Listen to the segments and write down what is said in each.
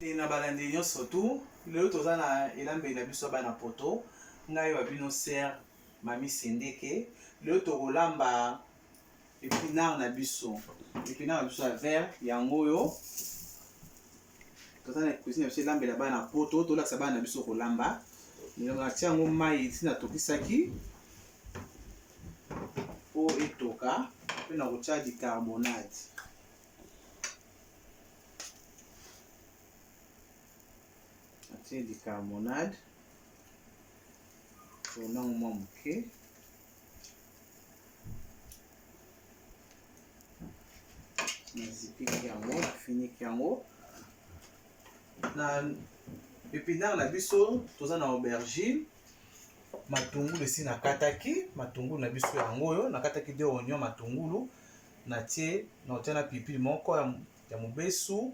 Na balandi nyonso tu, lelo toza na elambeli na biso ya bana poto. Ngai wa bino ser Mami Sendeke. Lelo tokolamba epinard na biso, epinard na biso ya vert yango oyo. Toza na cuisine na biso, elambela bana poto, tolakisa bana na biso kolamba. Natia yango mai esi natokisaki mpo etoka, mpe nakotia bicarbonate. Natie bicarbonate tonango mwa moke. Nazipiki yango, nafiniki yango na epinard na biso. Toza na aubergine, matungulu esi nakataki matungulu na biso yango oyo. Nakataki deux oignon, matungulu natie, naotia na pilipili moko ya mobesu.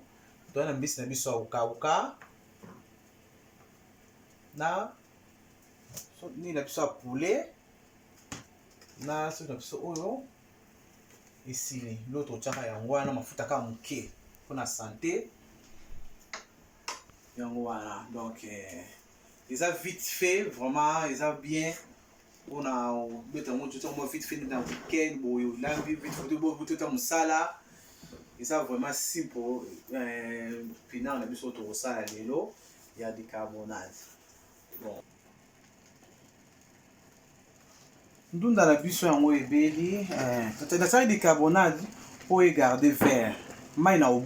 Toza na mbisi na biso ya kokauka na nini na biso ya poulet na soki na biso oyo esili. Biloko totiaka yango wana, mafuta kaka moke mpona sante yango wana. Donc eza vite fait, vraiment eza bien mpona obeta yango, totia mwa vite fait na weekend boye, olambi vite fait, botota mosala. Eza vraiment simple. Pinard na biso tokosala lelo ya bicarbonate. Bon, ndunda na biso yango ebeli. Nasali bicarbonate mpo egarde vert mai na.